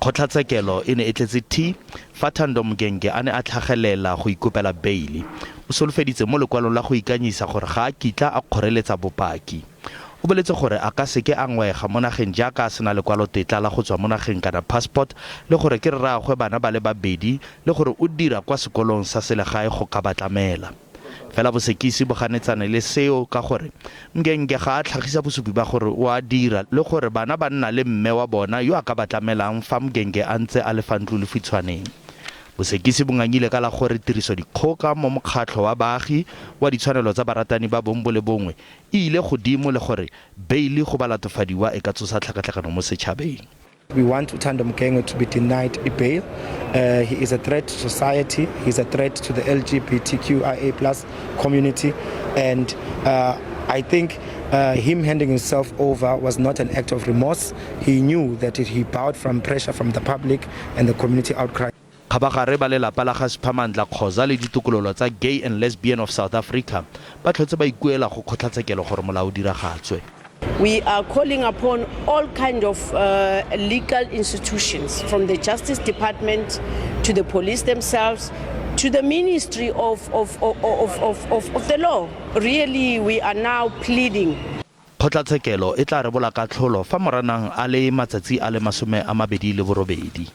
Kgotlatshekelo e ne e tletse thi fa Thando Mgenge a ne a tlhagelela go ikopela beili. O solofeditse mo lekwalong la go ikanyisa gore ga a kitla a kgoreletsa bopaki. O boletse gore a ka seke a ngweega mo nageng jaaka a sena lekwalotetla la go tswa mo nageng kana passport le gore ke rraagwe bana ba le babedi le gore o dira kwa sekolong sa selegae go ka ba tlamela. Fela bosekisi bo ganetsane le seo ka gore Mgenge ga a tlhagisa bosupi ba gore o a dira le gore bana ba nna le mme wa bona yo a ka ba tlamelang fa Mgenge a ntse a le fa ntlolefutshwaneng. Bosekisi bo ngangile ka la gore tirisodikgoka mo mokgatlho wa baagi wa ditshwanelo tsa baratani ba bong bo le bongwe e ile godimo le gore beili go balatofadiwa e ka tsosa tlhakatlhakano mo setšhabeng. We want Uthando Mgenge to be denied bail. He is a threat to society. He's a threat to the LGBTQIA plus community. And I think him handing himself over was not an act of remorse. He knew that he bowed from pressure from the public and the community outcry. Kgabagare ba lelapa la ga Siphamandla Khoza le ditokololo tsa Gay and Lesbian of South Africa ba tlhotse ba ikuela go kgotlatshekelo gore molao o diragatswe. We are calling upon all kind of legal institutions, from the Justice Department to the police themselves, to the Ministry of the Law. Really, we are now pleading. Kgotlatshekelo e tla rebola katlholo fa Moranang a le matsatsi a le 28.